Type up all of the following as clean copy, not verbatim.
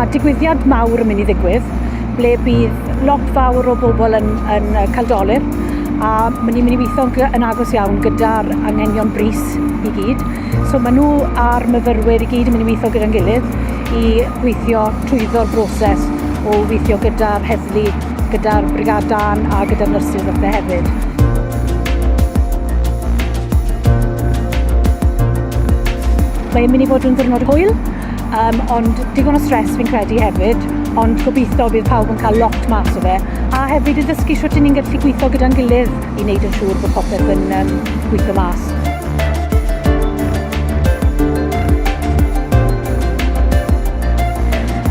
Mae digwyddiad mawr yn mynd i ddigwydd, ble bydd lot fawr o bobl yn, yn cael dolur, a maen ni'n mynd i weithio yn agos iawn gyda'r anghenion brys i gyd. So maen nhw a'r myfyrwyr i gyd yn mynd i weithio gyda'n gilydd i gweithio trwyddo'r broses o weithio gyda'r heddlu, gyda'r brigad dân a gyda'r nyrsys a pethau hefyd. Mae'n mynd i fod yn ddiwrnod hwyl, um, ond digon o stress fi'n credu hefyd, ond gobeithio bydd pawb yn cael lot mas o fe, a hefyd i ddysgu shwt 'yn ni'n gallu gweithio gyda'n gilydd i wneud yn siŵr bod popeth yn um, gweithio mas.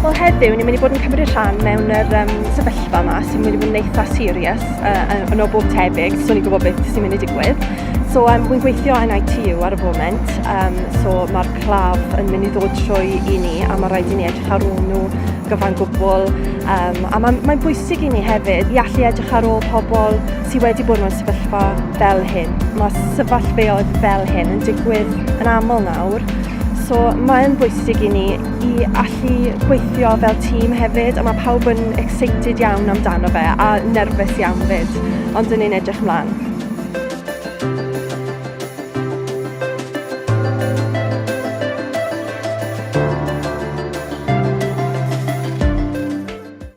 Wel heddiw, ni'n mynd i bod yn cymryd rhan mewn yr um, sefyllfa yma sy'n mynd i fod yn eitha serious uh, yn o bob tebyg, so ni'n gwybod beth sy'n mynd i digwydd. So um, wy'n gweithio yn ITU ar y foment, um, so mae'r claf yn mynd i ddod trwy i ni a mae rhaid i ni edrych ar ôl nhw gyfan gwbl. Um, a mae'n mae bwysig i ni hefyd i allu edrych ar ôl pobl sydd wedi bod mewn sefyllfa fel hyn. Mae sefyllfaoedd fel hyn yn digwydd yn aml nawr, so mae'n bwysig i ni i allu gweithio fel tîm hefyd, a mae pawb yn excited iawn amdano fe a nervous iawn fyd, ond dyn ni'n edrych mlaen.